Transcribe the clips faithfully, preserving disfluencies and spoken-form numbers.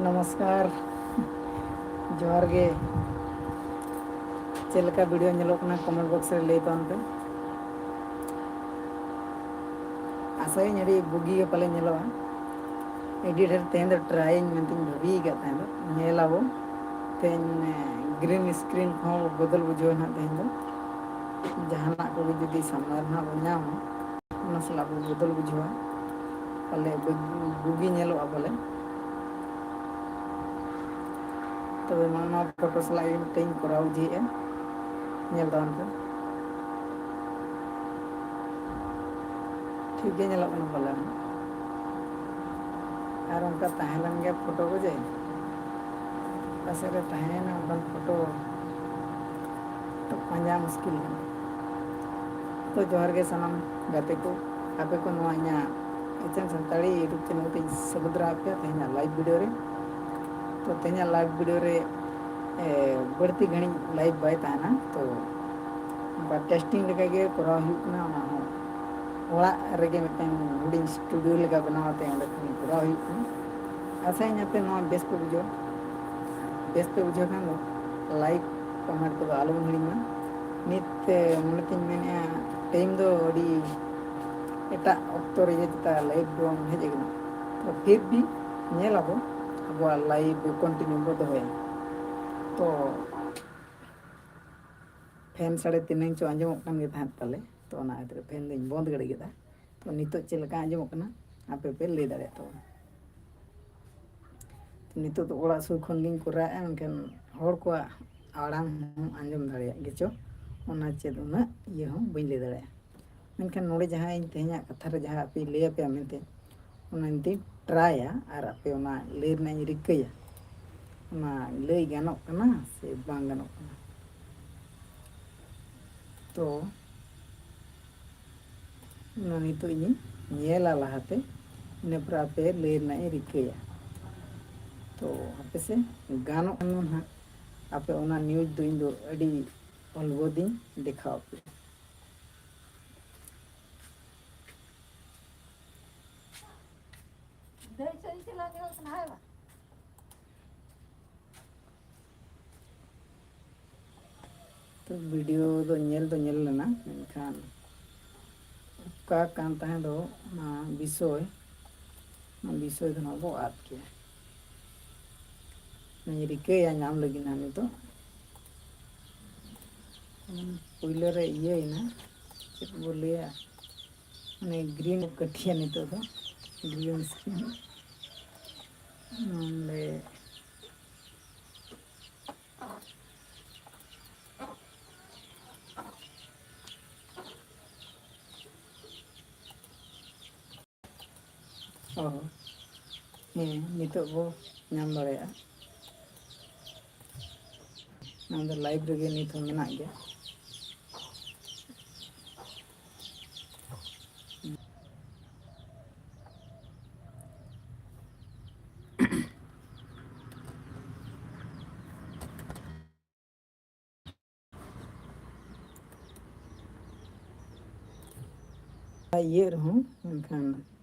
ᱱᱚᱢᱚᱥᱠᱟᱨ, ᱡᱚᱦᱟᱨ ᱜᱮ᱾ ᱪᱮᱫ ᱞᱮᱠᱟ ᱵᱷᱤᱰᱤᱭᱳ ᱧᱮᱞᱚᱜ ᱠᱟᱱᱟ, ᱠᱚᱢᱮᱱᱴ ᱵᱚᱠᱥ ᱨᱮ ᱞᱟᱹᱭ ᱛᱟᱵᱚᱱ ᱯᱮ᱾ ᱟᱥᱟᱭᱟᱹᱧ ᱟᱹᱰᱤ ᱵᱩᱜᱤ ᱜᱮ ᱯᱟᱞᱮ ᱧᱮᱞᱚᱜᱼᱟ᱾ ᱟᱹᱰᱤ ᱰᱷᱮᱨ ᱛᱮᱦᱮᱧ ᱫᱚ ᱴᱨᱟᱭᱤᱧ ᱢᱮᱱᱛᱮᱧ ᱵᱷᱟᱹᱵᱤ ᱟᱠᱟᱫ ᱛᱟᱦᱮᱸ ᱫᱚ, ᱧᱮᱞ ᱟᱵᱚ᱾ ᱛᱮᱦᱮᱧ ᱜᱨᱤᱱ ᱥᱠᱨᱤᱱ ᱠᱚᱦᱚᱸ ᱵᱚᱫᱚᱞ ᱵᱩᱡᱷᱟᱹᱣ ᱱᱟᱦᱟᱜ ᱛᱮᱦᱮᱧ ᱫᱚ᱾ ᱡᱟᱦᱟᱱᱟᱜ ᱠᱚᱜᱮ ᱡᱩᱫᱤ ᱥᱟᱢᱱᱟ ᱨᱮ ᱱᱟᱦᱟᱜ ᱵᱚᱱ ᱧᱟᱢᱟ, ᱚᱱᱟ ᱥᱟᱞᱟᱜ ᱵᱚ ᱵᱚᱫᱚᱞ ᱵᱩᱡᱷᱟᱹᱣᱟ, ᱯᱟᱞᱮ ᱵᱩ-, ᱵᱩᱜᱤ ᱧᱮᱞᱚᱜᱼᱟ ᱵᱚᱞᱮ᱾ ᱛᱚᱵᱮ ᱢᱟ, ᱱᱚᱣᱟ ᱯᱷᱳᱴᱳ ᱥᱟᱞᱟᱜ ᱜᱮ ᱢᱤᱫᱴᱮᱱ ᱤᱧ ᱠᱚᱨᱟᱣ ᱤᱫᱤᱭᱮᱫᱼᱟ, ᱧᱮᱞ ᱛᱟᱵᱚᱱ ᱯᱮ᱾ ᱴᱷᱤᱠ ᱜᱮ ᱧᱮᱞᱚᱜ ᱠᱟᱱᱟ ᱯᱟᱞᱮ᱾ ᱟᱨ ᱚᱱᱠᱟ ᱛᱟᱦᱮᱸ ᱞᱮᱱ ᱜᱮ ᱯᱷᱳᱴᱳ ᱠᱚ ᱡᱮ, ᱚᱠᱟ ᱥᱮᱫ ᱨᱮ ᱛᱟᱦᱮᱸᱭᱮᱱᱟ ᱚᱱᱠᱟᱱ ᱯᱷᱳᱴᱳ, ᱛᱚ ᱯᱟᱸᱡᱟ ᱢᱩᱥᱠᱤᱞ ᱠᱟᱱᱟ᱾ ᱛᱚ ᱡᱚᱦᱟᱨ ᱜᱮ ᱥᱟᱱᱟᱢ ᱜᱟᱛᱮ ᱠᱚ, ᱟᱯᱮ ᱠᱚ ᱱᱚᱣᱟ ᱤᱧᱟᱹᱜ ᱮᱪ ᱮᱱ ᱥᱟᱱᱛᱟᱲᱤ YouTube ᱪᱮᱱᱮᱞ ᱛᱮᱧ ᱥᱟᱹᱵᱩᱫ ᱫᱟᱲᱮᱭᱟᱜ ᱯᱮᱭᱟ ᱛᱮᱦᱮᱧᱟᱜ ᱞᱟᱭᱤᱵᱷ ᱵᱷᱤᱰᱤᱭᱳ ᱨᱮ᱾ ᱛᱚ ᱛᱮᱦᱮᱧᱟᱜ ᱞᱟᱭᱤᱵᱷ ᱵᱷᱤᱰᱤᱭᱳ ᱨᱮ, ᱮ, ᱵᱟᱹᱲᱛᱤ ᱜᱷᱟᱹᱲᱤᱡ ᱞᱟᱭᱤᱵᱷ ᱵᱟᱭ ᱛᱟᱦᱮᱱᱟ, ᱛᱚ ᱚᱱᱠᱟ ᱴᱮᱥᱴᱤᱝ ᱞᱮᱠᱟ ᱜᱮ ᱠᱚᱨᱟᱣ ᱦᱩᱭᱩᱜ ᱠᱟᱱᱟ᱾ ᱚᱱᱟ ᱦᱚᱸ ᱚᱲᱟᱜ ᱨᱮᱜᱮ ᱢᱤᱫᱴᱟᱝ ᱦᱩᱰᱤᱧ ᱥᱴᱩᱰᱤᱭᱳ ᱞᱮᱠᱟ ᱵᱮᱱᱟᱣ ᱠᱟᱛᱮ ᱚᱸᱰᱮ ᱠᱷᱚᱱ ᱠᱚᱨᱟᱣ ᱦᱩᱭᱩᱜ ᱠᱟᱱᱟ᱾ ᱟᱥᱟᱭᱟᱹᱧ ᱟᱯᱮ ᱱᱚᱣᱟ ᱵᱮᱥ ᱯᱮ ᱵᱩᱡᱷᱟᱹᱣᱟ᱾ ᱵᱮᱥ ᱯᱮ ᱵᱩᱡᱷᱟᱹᱣ ᱠᱷᱟᱱ ᱫᱚ ᱞᱟᱭᱤᱠ, ᱠᱚᱢᱮᱱᱴ ᱠᱚᱫᱚ ᱟᱞᱚ ᱵᱚᱱ ᱦᱤᱲᱤᱧ ᱢᱟ᱾ ᱱᱤᱛ, ᱮ, ᱢᱚᱱᱮ ᱛᱤᱧ ᱢᱮᱱᱮᱫᱼᱟ, ᱴᱟᱭᱤᱢ ᱫᱚ ᱟᱹᱰᱤ ᱮᱴᱟᱜ ᱚᱠᱛᱚ ᱨᱮᱜᱮ ᱪᱮᱛᱟ ᱞᱟᱭᱤᱵᱷ ᱵᱚᱱ ᱦᱮᱡ ᱟᱠᱟᱱᱟ᱾ ᱛᱚ ᱯᱷᱤᱨ ᱵᱷᱤ ᱧᱮᱞ ᱟᱵᱚ ᱟᱵᱚᱣᱟᱜ ᱞᱟᱭᱤᱵᱷ ᱠᱚᱱᱴᱤᱱᱤᱭᱩ ᱵᱚ ᱫᱚᱦᱚᱭᱟ᱾ ᱛᱚ ᱯᱷᱮᱱ ᱥᱟᱰᱮ ᱛᱤᱱᱟᱹᱝ ᱪᱚ ᱟᱸᱡᱚᱢᱚᱜ ᱠᱟᱱ ᱜᱮ ᱛᱟᱦᱮᱸᱫ ᱯᱟᱞᱮ, ᱛᱚ ᱚᱱᱟ ᱠᱷᱟᱹᱛᱤᱨ ᱯᱷᱮᱱ ᱫᱚᱧ ᱵᱚᱱᱫ ᱜᱤᱰᱤ ᱠᱮᱫᱟ᱾ ᱛᱚ ᱱᱤᱛᱚᱜ ᱪᱮᱫ ᱞᱮᱠᱟ ᱟᱸᱡᱚᱢᱚᱜ ᱠᱟᱱᱟ, ᱟᱯᱮ ᱯᱮ ᱞᱟᱹᱭ ᱫᱟᱲᱮᱭᱟᱜ ᱛᱟᱵᱚᱱᱟ᱾ ᱛᱚ ᱱᱤᱛᱚᱜ ᱫᱚ ᱚᱲᱟᱜ ᱥᱩᱨ ᱠᱷᱚᱱ ᱜᱤᱧ ᱠᱚᱨᱟᱣᱮᱫᱼᱟ, ᱢᱮᱱᱠᱷᱟᱱ ᱦᱚᱲ ᱠᱚᱣᱟᱜ ᱟᱲᱟᱝ ᱦᱚᱸ ᱟᱸᱡᱚᱢ ᱫᱟᱲᱮᱭᱟᱜ ᱜᱮᱪᱚ, ᱚᱱᱟ ᱪᱮᱫ ᱩᱱᱟᱹᱜ ᱤᱭᱟᱹ ᱦᱚᱸ ᱵᱟᱹᱧ ᱞᱟᱹᱭ ᱫᱟᱲᱮᱭᱟᱜᱼᱟ᱾ ᱢᱮᱱᱠᱷᱟᱱ ᱱᱚᱰᱮ ᱡᱟᱦᱟᱸ ᱤᱧ ᱛᱮᱦᱮᱧᱟᱜ ᱠᱟᱛᱷᱟ ᱨᱮ ᱡᱟᱦᱟᱸ ᱟᱯᱮ ᱞᱟᱹᱭ ᱟᱯᱮᱭᱟ ᱢᱮᱱᱛᱮ, ᱚᱱᱟ ᱱᱤᱛᱚᱜ ᱴᱨᱟᱭᱟ ᱟᱨ ᱟᱯᱮ ᱚᱱᱟ ᱞᱟᱹᱭ ᱨᱮᱱᱟᱜ ᱤᱧ ᱨᱤᱠᱟᱹᱭᱟ, ᱚᱱᱟ ᱞᱟᱹᱭ ᱜᱟᱱᱚᱜ ᱠᱟᱱᱟ ᱥᱮ ᱵᱟᱝ ᱜᱟᱱᱚᱜ ᱠᱟᱱᱟ᱾ ᱛᱚ ᱚᱱᱟ ᱱᱤᱛᱚᱜ ᱤᱧᱤᱧ ᱧᱮᱞᱟ ᱞᱟᱦᱟᱛᱮ, ᱤᱱᱟᱹ ᱯᱚᱨᱮ ᱟᱯᱮ ᱞᱟᱹᱭ ᱨᱮᱱᱟᱜ ᱤᱧ ᱨᱤᱠᱟᱹᱭᱟ᱾ ᱛᱚ ᱟᱯᱮ ᱥᱮ ᱜᱟᱱᱚᱜ ᱠᱟᱱᱟ ᱱᱟᱦᱟᱜ, ᱟᱯᱮ ᱚᱱᱟ ᱱᱤᱭᱩᱡᱽ ᱫᱚ ᱤᱧ ᱫᱚ ᱟᱹᱰᱤ ᱚᱞᱜᱚᱫᱤᱧ ᱫᱮᱠᱷᱟᱣ ᱟᱯᱮᱭᱟ᱾ ᱫᱟᱹᱭ ᱥᱮᱫ ᱤᱧ ᱪᱟᱞᱟᱣ ᱧᱚᱜ ᱠᱟᱱᱟ, ᱦᱳᱭ ᱵᱟ? ᱵᱷᱤᱰᱤᱭᱳ ᱫᱚ ᱧᱮᱞ ᱫᱚ ᱧᱮᱞ ᱞᱮᱱᱟ, ᱢᱮᱱᱠᱷᱟᱱ ᱚᱠᱟ ᱠᱟᱱ ᱛᱟᱦᱮᱸ ᱫᱚ ᱚᱱᱟ ᱵᱤᱥᱚᱭ, ᱚᱱᱟ ᱵᱤᱥᱚᱭ ᱫᱚ ᱱᱟᱦᱟᱜ ᱵᱚ ᱟᱫ ᱠᱮᱜᱼᱟ᱾ ᱚᱱᱟᱧ ᱨᱤᱠᱟᱹᱭᱟ ᱧᱟᱢ ᱞᱟᱹᱜᱤᱫ ᱱᱟᱦᱟᱜ ᱱᱤᱛᱚᱜ᱾ ᱯᱳᱭᱞᱳ ᱨᱮ ᱤᱭᱟᱹᱭᱮᱱᱟ, ᱪᱮᱫ ᱵᱚ ᱞᱟᱹᱭᱟ, ᱢᱟᱱᱮ ᱜᱨᱤᱱ ᱠᱟᱹᱴᱷᱤᱭᱟ ᱱᱤᱛᱚᱜ ᱫᱚ, ᱜᱨᱤᱱ ᱥᱠᱨᱤᱱ᱾ ᱱᱚᱰᱮ ᱚ, ᱦᱮᱸ, ᱱᱤᱛᱚᱜ ᱵᱚ ᱧᱟᱢ ᱫᱟᱲᱮᱭᱟᱜᱼᱟ᱾ ᱱᱚᱣᱟ ᱫᱚ ᱞᱟᱭᱤᱵᱷ ᱨᱮᱜᱮ ᱱᱤᱛ ᱦᱚᱸ ᱢᱮᱱᱟᱜ ᱜᱮᱭᱟ᱾ ᱤᱭᱟᱹᱜ ᱨᱮᱦᱚᱸ, ᱢᱮᱱᱠᱷᱟᱱ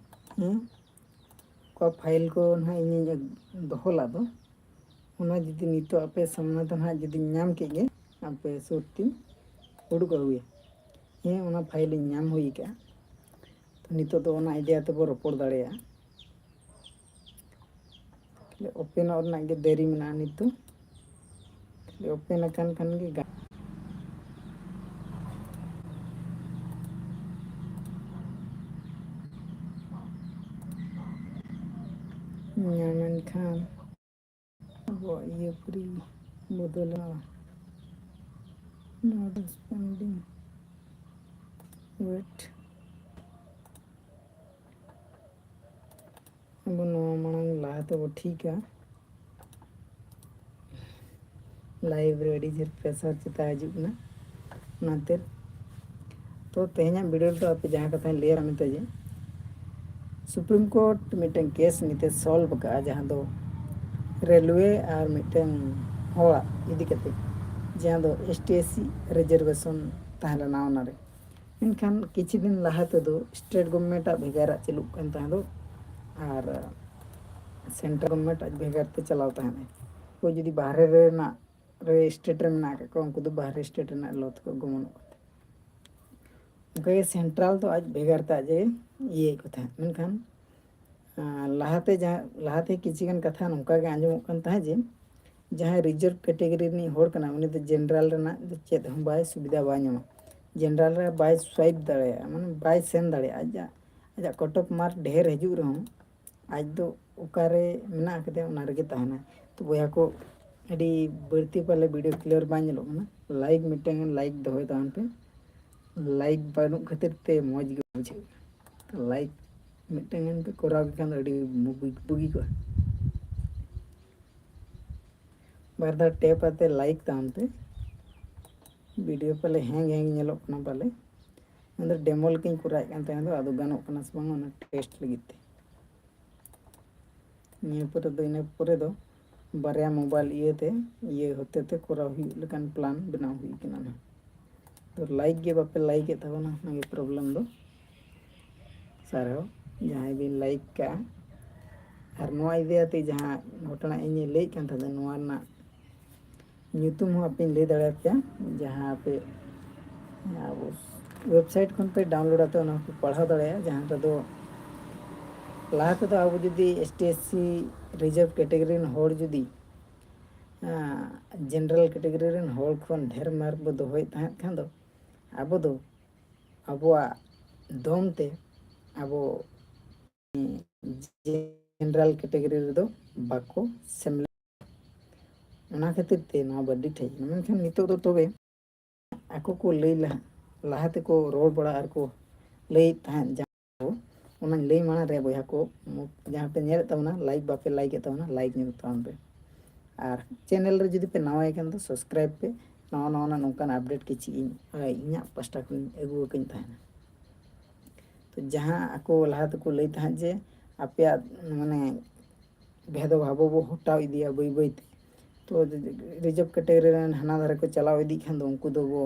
ᱦᱮᱸ, ᱚᱠᱟ ᱯᱷᱟᱭᱤᱞ ᱠᱚ ᱱᱟᱦᱟᱜ ᱤᱧᱤᱧ ᱫᱚᱦᱚ ᱞᱮᱫ ᱫᱚ, ᱚᱱᱟ ᱡᱩᱫᱤ ᱱᱤᱛᱚᱜ ᱟᱯᱮ ᱥᱟᱢᱱᱟ ᱫᱚ ᱱᱟᱦᱟᱜ ᱡᱩᱫᱤᱧ ᱧᱟᱢ ᱠᱮᱫ ᱜᱮ, ᱟᱯᱮ ᱥᱩᱨ ᱛᱤᱧ ᱩᱰᱩᱠ ᱟᱹᱜᱩᱭᱟ᱾ ᱦᱮᱸ, ᱚᱱᱟ ᱯᱷᱟᱭᱤᱞᱤᱧ ᱧᱟᱢ ᱦᱩᱭ ᱟᱠᱟᱫᱼᱟ᱾ ᱛᱚ, ᱱᱤᱛᱚᱜ ᱫᱚ ᱚᱱᱟ ᱤᱫᱤ ᱠᱟᱛᱮ ᱵᱚ ᱨᱚᱯᱚᱲ ᱫᱟᱲᱮᱭᱟᱜᱼᱟ᱾ ᱛᱟᱦᱞᱮ ᱳᱯᱮᱱᱚᱜ ᱨᱮᱱᱟᱜ ᱜᱮ ᱫᱮᱨᱤ ᱢᱮᱱᱟᱜᱼᱟ ᱱᱤᱛ ᱫᱚ᱾ ᱛᱟᱦᱞᱮ ᱳᱯᱮᱱ ᱟᱠᱟᱱ ᱠᱷᱟᱱ ᱜᱮ ᱜᱟᱱ᱾ ᱧᱟᱢ ᱮᱱ ᱠᱷᱟᱱ ᱟᱵᱚᱣᱟᱜ ᱤᱭᱟᱹ ᱯᱷᱨᱤ ᱵᱚᱫᱚᱞᱚᱜᱼᱟ᱾ Not responding. Wait. ᱟᱵᱚ ᱱᱚᱣᱟ ᱢᱟᱲᱟᱝ ᱞᱟᱦᱟ ᱛᱮᱵᱚ ᱴᱷᱤᱠᱟ᱾ ᱞᱟᱭᱤᱵᱷ ᱨᱮ ᱟᱹᱰᱤ ᱰᱷᱮᱨ ᱯᱨᱮᱥᱟᱨ ᱪᱮᱛᱟᱱ ᱦᱤᱡᱩᱜ ᱠᱟᱱᱟ, ᱚᱱᱟᱛᱮ᱾ ᱛᱚ, ᱛᱮᱦᱮᱧᱟᱜ ᱵᱷᱤᱰᱤᱭᱳ ᱨᱮᱫᱚ ᱟᱯᱮ ᱡᱟᱦᱟᱸ ᱠᱟᱛᱷᱟᱧ ᱞᱟᱹᱭᱟ ᱢᱮᱱᱛᱮ ᱡᱮ, ᱥᱩᱯᱨᱤᱢ ᱠᱳᱨᱴ ᱢᱤᱫᱴᱮᱱ ᱠᱮᱥ ᱱᱤᱛᱮ ᱥᱚᱞᱵᱷ ᱟᱠᱟᱫᱼᱟ, ᱡᱟᱦᱟᱸ ᱫᱚ ᱨᱮᱞᱣᱮ ᱟᱨ ᱢᱤᱫᱴᱮᱱ ᱦᱚᱲᱟᱜ ᱤᱫᱤ ᱠᱟᱛᱮ, ᱡᱟᱦᱟᱸ ᱫᱚ ST SC ᱨᱤᱡᱟᱨᱵᱷᱮᱥᱚᱱ ᱛᱟᱦᱮᱸ ᱞᱮᱱᱟ ᱚᱱᱟᱨᱮ᱾ ᱢᱮᱱᱠᱷᱟᱱ ᱠᱤᱪᱷᱩ ᱫᱤᱱ ᱞᱟᱦᱟ ᱛᱮᱫᱚ ᱥᱴᱮᱴ ᱜᱚᱵᱷᱢᱮᱱᱴ ᱟᱜ ᱵᱷᱮᱜᱟᱨᱟᱜ ᱪᱟᱹᱞᱩᱜ ᱠᱟᱱ ᱛᱟᱦᱮᱸ ᱫᱚ, ᱟᱨ ᱥᱮᱱᱴᱨᱟᱞ ᱜᱚᱵᱷᱢᱮᱱᱴ ᱟᱡ ᱵᱷᱮᱜᱟᱨ ᱛᱮ ᱪᱟᱞᱟᱣ ᱛᱟᱦᱮᱸᱱᱟᱭ᱾ ᱚᱠᱚᱭ ᱡᱩᱫᱤ ᱵᱟᱦᱨᱮ ᱨᱮᱱᱟᱜ ᱨᱮ ᱥᱴᱮᱴ ᱨᱮ ᱢᱮᱱᱟᱜ ᱟᱠᱟᱫ ᱠᱚᱣᱟ, ᱩᱱᱠᱩ ᱫᱚ ᱵᱟᱦᱨᱮ ᱥᱴᱮᱴ ᱨᱮᱱᱟᱜ ᱞᱚ ᱛᱮᱠᱚ ᱜᱚᱢᱚᱱᱚᱜ ᱠᱟᱱ ᱛᱟᱦᱮᱸᱫ᱾ ᱚᱱᱠᱟᱜᱮ ᱥᱮᱱᱴᱨᱟᱞ ᱫᱚ ᱟᱡ ᱵᱷᱮᱜᱟᱨ ᱛᱮ ᱟᱡ ᱮ ᱤᱭᱟᱹᱭᱮᱫ ᱠᱚ ᱛᱟᱦᱮᱸᱫ᱾ ᱢᱮᱱᱠᱷᱟᱱ ᱟᱨ ᱞᱟᱦᱟᱛᱮ ᱡᱟᱦᱟᱸ, ᱞᱟᱦᱟᱛᱮ ᱠᱤᱪᱷᱩ ᱜᱟᱱ ᱠᱟᱛᱷᱟ ᱱᱚᱝᱠᱟ ᱜᱮ ᱟᱸᱡᱚᱢᱚᱜ ᱠᱟᱱ ᱛᱟᱦᱮᱸᱫ ᱡᱮ, ᱡᱟᱦᱟᱸᱭ ᱨᱤᱡᱟᱨᱵᱷ ᱠᱮᱴᱮᱜᱚᱨᱤ ᱨᱤᱱᱤᱡ ᱦᱚᱲ ᱠᱟᱱᱟ, ᱩᱱᱤ ᱫᱚ ᱡᱮᱱᱟᱨᱮᱞ ᱨᱮᱱᱟᱜ ᱫᱚ ᱪᱮᱫ ᱦᱚᱸ ᱵᱟᱭ ᱥᱩᱵᱤᱫᱷᱟ ᱵᱟᱭ ᱧᱟᱢᱟ᱾ ᱡᱮᱱᱟᱨᱮᱞ ᱨᱮ ᱵᱟᱭ ᱥᱣᱟᱭᱤᱯ ᱫᱟᱲᱮᱭᱟᱜᱼᱟ, ᱢᱟᱱᱮ ᱵᱟᱭ ᱥᱮᱱ ᱫᱟᱲᱮᱭᱟᱜᱼᱟ᱾ ᱟᱡᱟᱜ, ᱟᱡᱟᱜ ᱠᱟᱴ ᱚᱯᱷ ᱢᱟᱨᱠ ᱰᱷᱮᱨ ᱦᱤᱡᱩᱜ ᱨᱮᱦᱚᱸ, ᱟᱡ ᱫᱚ ᱚᱠᱟᱨᱮ ᱢᱮᱱᱟᱜ ᱟᱠᱟᱫᱮᱭᱟ, ᱚᱱᱟ ᱨᱮᱜᱮ ᱛᱟᱦᱮᱱᱟ᱾ ᱛᱚ ᱵᱚᱭᱦᱟ ᱠᱚ, ᱟᱹᱰᱤ ᱵᱟᱹᱲᱛᱤ ᱯᱟᱞᱮ ᱵᱷᱤᱰᱤᱭᱳ ᱠᱞᱤᱭᱟᱨ ᱵᱟᱭ ᱧᱮᱞᱚᱜ ᱠᱟᱱᱟ᱾ ᱞᱟᱭᱤᱠ ᱢᱤᱫᱴᱟᱝ ᱞᱟᱭᱤᱠ ᱫᱚᱦᱚᱭ ᱛᱟᱵᱚᱱ ᱯᱮ᱾ ᱞᱟᱭᱤᱠ ᱵᱟᱹᱱᱩᱜ ᱠᱷᱟᱹᱛᱤᱨ ᱛᱮ ᱢᱚᱡᱽ ᱜᱮ ᱵᱩᱡᱷᱟᱹᱜ ᱠᱟᱱᱟ᱾ ᱞᱟᱭᱤᱠ ᱢᱤᱫᱴᱟᱝ ᱜᱟᱱ ᱯᱮ ᱠᱚᱨᱟᱣ ᱠᱮ ᱠᱷᱟᱱ ᱫᱚ ᱟᱹᱰᱤ ᱵᱩᱜᱤ, ᱵᱩᱜᱤ ᱠᱚᱜᱼᱟ᱾ ᱵᱟᱨ ᱫᱷᱟᱣ ᱴᱮᱯ ᱟᱛᱮ ᱞᱟᱭᱤᱠ ᱛᱟᱵᱚᱱ ᱯᱮ᱾ ᱵᱷᱤᱰᱤᱭᱳ ᱯᱟᱞᱮ ᱦᱮᱝ ᱦᱮᱝ ᱧᱮᱞᱚᱜ ᱠᱟᱱᱟ ᱯᱟᱞᱮ᱾ ᱢᱮᱱᱫᱚ ᱰᱮᱢᱳ ᱞᱮᱠᱟᱧ ᱠᱚᱨᱟᱣᱮᱫ ᱠᱟᱱ ᱛᱟᱦᱮᱸ ᱫᱚ, ᱟᱫᱚ ᱜᱟᱱᱚᱜ ᱠᱟᱱᱟ ᱥᱮ ᱵᱟᱝ ᱚᱱᱟ ᱴᱮᱥᱴ ᱞᱟᱹᱜᱤᱫ ᱛᱮ᱾ ᱱᱤᱭᱟᱹ ᱯᱚᱨᱮ ᱫᱚ, ᱤᱱᱟᱹ ᱯᱚᱨᱮ ᱫᱚ ᱵᱟᱨᱭᱟ ᱢᱳᱵᱟᱭᱤᱞ ᱤᱭᱟᱹᱛᱮ, ᱤᱭᱟᱹ ᱦᱚᱛᱮ ᱛᱮ ᱠᱚᱨᱟᱣ ᱦᱩᱭᱩᱜ ᱞᱮᱠᱟᱱ ᱯᱞᱟᱱ ᱵᱮᱱᱟᱣ ᱦᱩᱭ ᱠᱟᱱᱟ ᱱᱟᱦᱟᱜ᱾ ᱛᱚ ᱞᱟᱭᱤᱠ ᱜᱮ ᱵᱟᱯᱮ ᱞᱟᱭᱤᱠᱮᱫ ᱛᱟᱵᱚᱱᱟ, ᱚᱱᱟᱜᱮ ᱯᱨᱚᱵᱞᱮᱢ ᱫᱚ᱾ ᱥᱟᱨᱦᱟᱣ ᱡᱟᱦᱟᱸᱭ ᱵᱤᱱ ᱞᱟᱭᱤᱠ ᱠᱟᱜᱼᱟ᱾ ᱟᱨ ᱱᱚᱣᱟ ᱤᱫᱤ ᱠᱟᱛᱮ ᱡᱟᱦᱟᱸ ᱜᱷᱚᱴᱚᱱᱟ ᱤᱧ ᱞᱟᱹᱭᱮᱫ ᱠᱟᱱ ᱛᱟᱦᱮᱸᱫ, ᱱᱚᱣᱟ ᱨᱮᱱᱟᱜ ᱧᱩᱛᱩᱢ ᱦᱚᱸ ᱟᱯᱮᱧ ᱞᱟᱹᱭ ᱫᱟᱲᱮᱭᱟᱯᱮᱭᱟ, ᱡᱟᱦᱟᱸ ᱟᱯᱮ ᱟᱵᱚ ᱣᱮᱵᱥᱟᱭᱤᱴ ᱠᱷᱚᱱ ᱯᱮ ᱰᱟᱣᱩᱱᱞᱳᱰ ᱟᱛᱮ ᱚᱱᱟ ᱠᱚ ᱯᱟᱲᱦᱟᱣ ᱫᱟᱲᱮᱭᱟᱜᱼᱟ᱾ ᱡᱟᱦᱟᱸ ᱨᱮᱫᱚ ᱞᱟᱦᱟ ᱛᱮᱫᱚ ᱟᱵᱚ ᱡᱩᱫᱤ S T S C reserve category ᱨᱮᱱ ᱦᱚᱲ ᱡᱩᱫᱤ ᱡᱮᱱᱟᱨᱮᱞ ᱠᱮᱴᱮᱜᱚᱨᱤ ᱨᱮᱱ ᱦᱚᱲ ᱠᱷᱚᱱ ᱰᱷᱮᱨ ᱢᱟᱨᱠ ᱵᱚ ᱫᱚᱦᱚᱭᱮᱫ ᱛᱟᱦᱮᱸᱫ ᱠᱷᱟᱱ ᱫᱚ, ᱟᱵᱚ ᱫᱚ ᱟᱵᱚᱣᱟᱜ ᱫᱚᱢ ᱛᱮ ᱟᱵᱚ ᱡᱮᱱᱟᱨᱮᱞ ᱠᱮᱴᱮᱜᱚᱨᱤ ᱨᱮᱫᱚ ᱵᱟᱠᱚ ᱥᱮᱢᱞᱮᱫ᱾ ᱚᱱᱟ ᱠᱷᱟᱹᱛᱤᱨ ᱛᱮ ᱱᱚᱣᱟ ᱵᱟᱹᱰᱤ ᱴᱷᱮᱡ ᱮᱱᱟ᱾ ᱢᱮᱱᱠᱷᱟᱱ ᱱᱤᱛᱚᱜ ᱫᱚ ᱛᱚᱵᱮ ᱟᱠᱚ ᱠᱚ ᱞᱟᱹᱭ ᱞᱟᱦᱟ, ᱞᱟᱦᱟ ᱛᱮᱠᱚ ᱨᱚᱲ ᱵᱟᱲᱟ ᱟᱨ ᱠᱚ ᱞᱟᱹᱭᱮᱫ ᱛᱟᱦᱮᱸᱫ, ᱡᱟᱦᱟᱸ ᱚᱱᱟᱧ ᱞᱟᱹᱭ ᱢᱟᱲᱟᱝ ᱨᱮ ᱵᱚᱭᱦᱟ ᱠᱚ, ᱡᱟᱦᱟᱸ ᱯᱮ ᱧᱮᱞᱮᱫ ᱛᱟᱵᱚᱱᱟ, ᱞᱟᱭᱤᱠ ᱵᱟᱯᱮ ᱞᱟᱭᱤᱠᱮᱫ ᱛᱟᱵᱚᱱᱟ, ᱞᱟᱭᱤᱠ ᱧᱚᱜ ᱛᱟᱵᱚᱱ ᱯᱮ᱾ ᱟᱨ ᱪᱮᱱᱮᱞ ᱨᱮ ᱡᱩᱫᱤ ᱯᱮ ᱱᱟᱣᱟ ᱠᱟᱱ ᱫᱚ ᱥᱟᱵᱥᱠᱨᱟᱭᱤᱵ ᱯᱮ᱾ ᱱᱟᱣᱟ ᱱᱟᱣᱟᱱᱟᱜ ᱱᱚᱝᱠᱟᱱ ᱟᱯᱰᱮᱴ ᱠᱤᱪᱷᱩ ᱤᱧ, ᱤᱧᱟᱹᱜ ᱯᱟᱥᱴᱟ ᱠᱷᱚᱱ ᱟᱹᱜᱩ ᱟᱠᱟᱧ ᱛᱟᱦᱮᱱᱟ᱾ ᱛᱚ ᱡᱟᱦᱟᱸ ᱟᱠᱚ ᱞᱟᱦᱟ ᱛᱮᱠᱚ ᱞᱟᱹᱭ ᱛᱟᱦᱮᱸᱫ ᱡᱮ ᱟᱯᱮᱭᱟᱜ ᱢᱟᱱᱮ ᱵᱷᱮᱫᱽ ᱵᱷᱟᱵᱽ ᱵᱚ ᱦᱚᱴᱟᱣ ᱤᱫᱤᱭᱟ ᱵᱟᱹᱭ ᱵᱟᱹᱭ ᱛᱮ᱾ ᱛᱚ ᱨᱤᱡᱟᱨᱵᱷ ᱠᱮᱴᱮᱜᱚᱨᱤ ᱨᱮᱱ ᱦᱟᱱᱟ ᱫᱷᱟᱨᱮ ᱠᱚ ᱪᱟᱞᱟᱣ ᱤᱫᱤᱜ ᱠᱷᱟᱱ ᱫᱚ ᱩᱱᱠᱩ ᱫᱚᱵᱚ,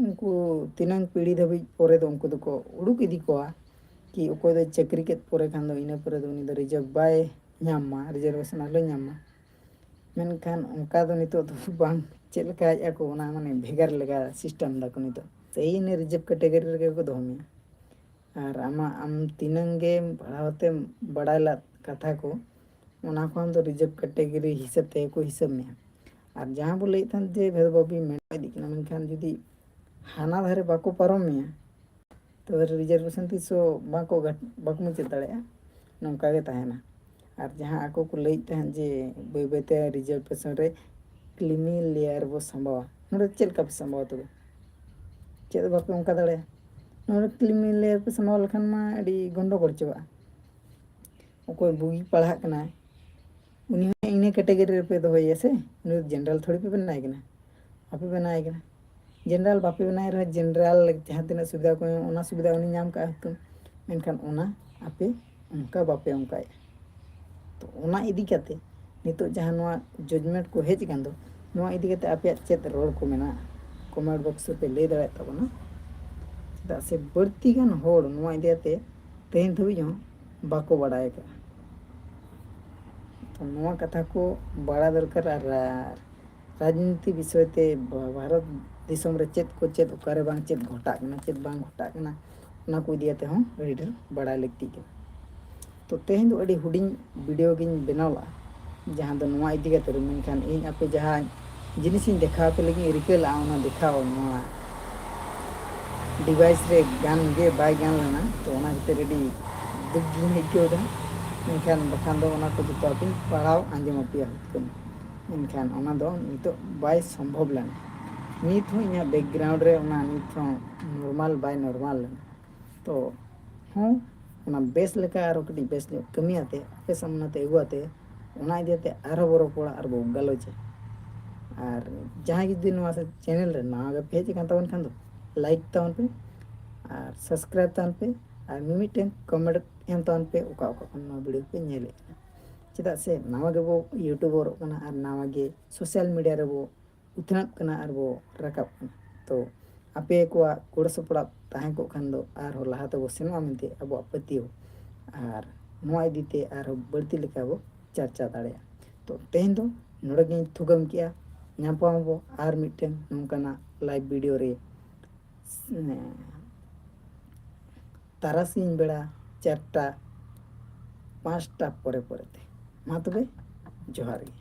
ᱩᱱᱠᱩ ᱛᱤᱱᱟᱹᱝ ᱯᱤᱲᱦᱤ ᱫᱷᱟᱹᱵᱤᱡ ᱯᱚᱨᱮ ᱫᱚ ᱩᱱᱠᱩ ᱫᱚᱠᱚ ᱩᱰᱩᱠ ᱤᱫᱤ ᱠᱚᱣᱟ᱾ ᱠᱤ ᱚᱠᱚᱭ ᱫᱚ ᱪᱟᱹᱠᱨᱤ ᱠᱮᱫ ᱯᱚᱨᱮ ᱠᱷᱟᱱ ᱫᱚ ᱤᱱᱟᱹ ᱯᱚᱨᱮ ᱫᱚ ᱩᱱᱤ ᱫᱚ ᱨᱤᱡᱟᱨᱵᱷ ᱵᱟᱭ ᱧᱟᱢ ᱢᱟ, ᱨᱤᱡᱟᱨᱵᱷᱮᱥᱚᱱ ᱟᱞᱚᱭ ᱧᱟᱢ ᱢᱟ᱾ ᱢᱮᱱᱠᱷᱟᱱ ᱚᱱᱠᱟ ᱫᱚ ᱱᱤᱛᱚᱜ ᱫᱚ ᱵᱟᱝ, ᱪᱮᱫ ᱞᱮᱠᱟᱭᱮᱫᱼᱟ ᱠᱚ, ᱚᱱᱟ ᱢᱟᱱᱮ ᱵᱷᱮᱜᱟᱨ ᱞᱮᱠᱟ system ᱫᱟᱠᱚ ᱱᱤᱛᱚᱜ᱾ ᱥᱮᱭ ᱤᱱᱟᱹ reserve category ᱨᱮᱜᱮ ᱠᱚ ᱫᱚᱦᱚ ᱢᱮᱭᱟ᱾ ᱟᱨ ᱟᱢᱟᱜ, ᱟᱢ ᱛᱤᱱᱟᱹᱝ ᱜᱮ ᱯᱟᱲᱦᱟᱣ ᱛᱮᱢ ᱵᱟᱲᱟᱭ ᱞᱮᱫ ᱠᱟᱛᱷᱟ ᱠᱚ, ᱚᱱᱟ ᱠᱚ ᱟᱢ ᱫᱚ reserve category ᱦᱤᱥᱟᱹᱵ ᱛᱮᱜᱮ ᱠᱚ ᱦᱤᱥᱟᱹᱵ ᱢᱮᱭᱟ᱾ ᱟᱨ ᱡᱟᱦᱟᱸ ᱵᱚ ᱞᱟᱹᱭᱮᱫ ᱛᱟᱦᱮᱸᱫ ᱡᱮ ᱵᱷᱮᱫᱽ ᱵᱷᱟᱵᱽ ᱢᱮᱱᱟᱜ ᱤᱫᱤᱜ ᱠᱟᱱᱟ, ᱢᱮᱱᱠᱷᱟᱱ ᱡᱩᱫᱤ ᱦᱟᱱᱟ ᱫᱷᱟᱨᱮ ᱵᱟᱠᱚ ᱯᱟᱨᱚᱢ ᱢᱮᱭᱟ, ᱛᱚᱵᱮ reservation ᱛᱤᱥ ᱦᱚᱸ ᱵᱟᱠᱚ ᱜᱷᱟᱴ-, ᱵᱟᱠᱚ ᱢᱩᱪᱟᱹᱫ ᱫᱟᱲᱮᱭᱟᱜᱼᱟ, ᱱᱚᱝᱠᱟ ᱜᱮ ᱛᱟᱦᱮᱱᱟ᱾ ᱟᱨ ᱡᱟᱦᱟᱸ ᱟᱠᱚ ᱠᱚ ᱞᱟᱹᱭᱮᱫ ᱛᱟᱦᱮᱸᱫ ᱡᱮ ᱵᱟᱹᱭ ᱵᱟᱹᱭᱛᱮ reservation ᱨᱮ creamy layer ᱵᱚ ᱥᱟᱢᱵᱟᱣᱟ, ᱱᱚᱰᱮ ᱪᱮᱫ ᱞᱮᱠᱟ ᱯᱮ ᱥᱟᱢᱵᱟᱣᱟ ᱛᱚᱵᱮ? ᱪᱮᱫ ᱦᱚᱸ ᱵᱟᱯᱮ ᱚᱱᱠᱟ ᱫᱟᱲᱮᱭᱟᱜᱼᱟ᱾ ᱱᱚᱰᱮ creamy layer ᱯᱮ ᱥᱟᱢᱵᱟᱣ ᱞᱮᱠᱷᱟᱱ ᱢᱟ ᱟᱹᱰᱤ ᱜᱚᱱᱰᱚᱜᱳᱲ ᱪᱟᱵᱟᱜᱼᱟ᱾ ᱚᱠᱚᱭ ᱵᱩᱜᱤ ᱯᱟᱲᱦᱟᱜ ᱠᱟᱱᱟᱭ, ᱩᱱᱤ ᱦᱚᱸ ᱤᱱᱟᱹ category ᱨᱮᱯᱮ ᱫᱚᱦᱚᱭᱮᱭᱟ ᱥᱮ, ᱩᱱᱤ ᱫᱚ general ᱛᱷᱚᱲᱤ ᱯᱮ ᱵᱮᱱᱟᱣᱮ ᱠᱟᱱᱟ, ᱵᱟᱯᱮ ᱵᱮᱱᱟᱣᱮ ᱠᱟᱱᱟ᱾ General ᱵᱟᱯᱮ ᱵᱮᱱᱟᱣᱮ ᱨᱮᱦᱚᱸ, general ᱡᱟᱦᱟᱸ ᱛᱤᱱᱟᱹᱜ ᱥᱩᱵᱤᱫᱷᱟ ᱠᱚ ᱧᱟᱢᱟ, ᱚᱱᱟ ᱥᱩᱵᱤᱫᱷᱟ ᱩᱱᱤ ᱧᱟᱢ ᱠᱟᱜᱼᱟ ᱦᱚᱭᱛᱳ, ᱢᱮᱱᱠᱷᱟᱱ ᱚᱱᱟ ᱟᱯᱮ ᱚᱱᱠᱟ ᱵᱟᱯᱮ ᱚᱱᱠᱟᱭᱮᱫᱼᱟ᱾ ᱛᱚ ᱚᱱᱟ ᱤᱫᱤ ᱠᱟᱛᱮ ᱱᱤᱛᱚᱜ ᱡᱟᱦᱟᱸ ᱱᱚᱣᱟ judgement ᱠᱚ ᱦᱮᱡ ᱟᱠᱟᱱ ᱫᱚ, ᱱᱚᱣᱟ ᱤᱫᱤ ᱠᱟᱛᱮ ᱟᱯᱮᱭᱟᱜ ᱪᱮᱫ ᱨᱚᱲ ᱠᱚ ᱢᱮᱱᱟᱜᱼᱟ, comment box ᱨᱮᱯᱮ ᱞᱟᱹᱭ ᱫᱟᱲᱮᱭᱟᱜ ᱛᱟᱵᱚᱱᱟ᱾ ᱪᱮᱫᱟᱜ ᱥᱮ ᱵᱟᱹᱲᱛᱤ ᱜᱟᱱ ᱦᱚᱲ ᱱᱚᱣᱟ ᱤᱫᱤ ᱠᱟᱛᱮ ᱛᱮᱦᱮᱧ ᱫᱷᱟᱹᱵᱤᱡ ᱦᱚᱸ ᱵᱟᱠᱚ ᱵᱟᱲᱟᱭ ᱟᱠᱟᱫᱼᱟ᱾ ᱛᱚ ᱱᱚᱣᱟ ᱠᱟᱛᱷᱟ ᱠᱚ ᱵᱟᱲᱟᱭ ᱫᱚᱨᱠᱟᱨ᱾ ᱟᱨ ᱨᱟᱡᱽᱱᱤᱛᱤ ᱵᱤᱥᱚᱭ ᱛᱮ ᱵᱷᱟ-, ᱵᱷᱟᱨᱚᱛ ᱫᱤᱥᱚᱢ ᱨᱮ ᱪᱮᱫ ᱠᱚ ᱪᱮᱫ, ᱚᱠᱟᱨᱮ ᱵᱟᱝ ᱪᱮᱫ ᱜᱷᱚᱴᱟᱜ ᱠᱟᱱᱟ, ᱪᱮᱫ ᱵᱟᱝ ᱜᱷᱚᱴᱟᱜ ᱠᱟᱱᱟ, ᱚᱱᱟ ᱠᱚ ᱤᱫᱤ ᱠᱟᱛᱮ ᱦᱚᱸ ᱟᱹᱰᱤ ᱰᱷᱮᱨ ᱵᱟᱲᱟᱭ ᱞᱟᱹᱠᱛᱤᱜ ᱠᱟᱱᱟ᱾ ᱛᱚ ᱛᱮᱦᱮᱧ ᱫᱚ ᱟᱹᱰᱤ ᱦᱩᱰᱤᱧ video ᱜᱤᱧ ᱵᱮᱱᱟᱣ ᱞᱟᱜᱼᱟ, ᱡᱟᱦᱟᱸ ᱫᱚ ᱱᱚᱣᱟ ᱤᱫᱤ ᱠᱟᱛᱮ ᱨᱮ᱾ ᱢᱮᱱᱠᱷᱟᱱ ᱤᱧ ᱟᱯᱮ ᱡᱟᱦᱟᱸ ᱡᱤᱱᱤᱥᱤᱧ ᱫᱮᱠᱷᱟᱣ ᱟᱯᱮ ᱞᱟᱹᱜᱤᱫ ᱤᱧ ᱨᱤᱠᱟᱹ ᱞᱟᱜᱼᱟ, ᱚᱱᱟ ᱫᱮᱠᱷᱟᱣ ᱱᱚᱣᱟ device ᱨᱮ ᱜᱟᱱ ᱜᱮ ᱵᱟᱭ ᱜᱟᱱ ᱞᱮᱱᱟ᱾ ᱛᱚ ᱚᱱᱟ ᱠᱷᱟᱹᱛᱤᱨ ᱟᱹᱰᱤ ᱫᱩᱠ ᱜᱤᱧ ᱟᱹᱭᱠᱟᱹᱣ ᱮᱫᱟ᱾ ᱢᱮᱱᱠᱷᱟᱱ ᱵᱟᱠᱷᱟᱱ ᱫᱚ ᱚᱱᱟ ᱠᱚ ᱡᱚᱛᱚ ᱟᱯᱮᱧ ᱯᱟᱲᱦᱟᱣ ᱟᱸᱡᱚᱢ ᱟᱯᱮᱭᱟ ᱦᱩᱛᱠᱟᱹᱢ᱾ ᱢᱮᱱᱠᱷᱟᱱ ᱚᱱᱟ ᱫᱚ ᱱᱤᱛᱚᱜ ᱵᱟᱭ ᱥᱚᱢᱵᱷᱚᱵ ᱞᱮᱱᱟ᱾ ᱱᱤᱛ ᱦᱚᱸ ᱤᱧᱟᱹᱜ background ᱨᱮ ᱚᱱᱟ ᱱᱤᱛ ᱦᱚᱸ normal ᱵᱟᱭ normal ᱞᱮᱱᱟ᱾ ᱛᱚ ᱦᱚᱸ, ᱚᱱᱟ ᱵᱮᱥ ᱞᱮᱠᱟ ᱟᱨᱚ ᱠᱟᱹᱴᱤᱡ ᱵᱮᱥ ᱧᱚᱜ ᱠᱟᱹᱢᱤᱭᱟᱛᱮ, ᱟᱯᱮ ᱥᱟᱢᱱᱟ ᱛᱮ ᱟᱹᱜᱩ ᱟᱛᱮ, ᱚᱱᱟ ᱤᱫᱤ ᱠᱟᱛᱮ ᱟᱨᱦᱚᱸ ᱵᱚ ᱨᱚᱯᱚᱲᱟ ᱟᱨ ᱵᱚ ᱜᱟᱞᱚᱪᱟ᱾ ᱟᱨ ᱡᱟᱦᱟᱸᱭ ᱡᱩᱫᱤ ᱱᱚᱣᱟ channel ᱨᱮ ᱱᱟᱣᱟ ᱜᱮ ᱯᱮ ᱦᱮᱡ ᱟᱠᱟᱱ ᱛᱟᱵᱚᱱ ᱠᱷᱟᱱ ᱫᱚ, like ᱛᱟᱵᱚᱱ ᱯᱮ ᱟᱨ subscribe ᱛᱟᱵᱚᱱ ᱯᱮ ᱟᱨ ᱢᱤᱢᱤᱫᱴᱮᱱ comment ᱮᱢ ᱛᱟᱵᱚᱱ ᱯᱮ, ᱚᱠᱟ ᱚᱠᱟ ᱠᱷᱚᱱ ᱱᱚᱣᱟ video ᱯᱮ ᱧᱮᱞᱮᱫ ᱠᱟᱱᱟ᱾ ᱪᱮᱫᱟᱜ ᱥᱮ ᱱᱟᱣᱟ ᱜᱮᱵᱚ YouTuberᱚᱜ ᱠᱟᱱᱟ ᱟᱨ ᱱᱟᱣᱟ ᱜᱮ social media ᱨᱮᱵᱚ ᱩᱛᱱᱟᱹᱜ ᱠᱟᱱᱟ ᱟᱨ ᱵᱚ ᱨᱟᱠᱟᱵ ᱠᱟᱱᱟ᱾ ᱛᱚ ᱟᱯᱮ ᱠᱚᱣᱟᱜ ᱜᱚᱲᱚ ᱥᱚᱯᱚᱦᱚᱫ ᱛᱟᱦᱮᱸ ᱠᱚᱜ ᱠᱷᱟᱱ ᱫᱚ ᱟᱨᱦᱚᱸ ᱞᱟᱦᱟ ᱛᱮᱵᱚ ᱥᱮᱱᱚᱜᱼᱟ ᱢᱮᱱᱛᱮ ᱟᱵᱚᱣᱟᱜ ᱯᱟᱹᱛᱭᱟᱹᱣ, ᱟᱨ ᱱᱚᱣᱟ ᱤᱫᱤ ᱛᱮ ᱟᱨᱦᱚᱸ ᱵᱟᱹᱲᱛᱤ ᱞᱮᱠᱟ ᱵᱚ ᱪᱟᱨᱪᱟ ᱫᱟᱲᱮᱭᱟᱜᱼᱟ᱾ ᱛᱚ ᱛᱮᱦᱮᱧ ᱫᱚ ᱱᱚᱰᱮ ᱜᱤᱧ ᱛᱷᱩᱠᱟᱹᱢ ᱠᱮᱜᱼᱟ᱾ ᱧᱟᱯᱟᱢ ᱟᱵᱚ ᱟᱨ ᱢᱤᱫᱴᱮᱱ ᱱᱚᱝᱠᱟᱱᱟᱜ ᱞᱟᱭᱤᱵᱷ ᱵᱷᱤᱰᱤᱭᱳ ᱨᱮ ᱛᱟᱨᱟᱥᱤᱧ ᱵᱮᱲᱟ ᱪᱟᱨᱴᱟ ᱯᱟᱸᱪᱴᱟ ᱯᱚᱨᱮ ᱯᱚᱨᱮᱛᱮ᱾ ᱢᱟ ᱛᱚᱵᱮ, ᱡᱚᱦᱟᱨ ᱜᱮ᱾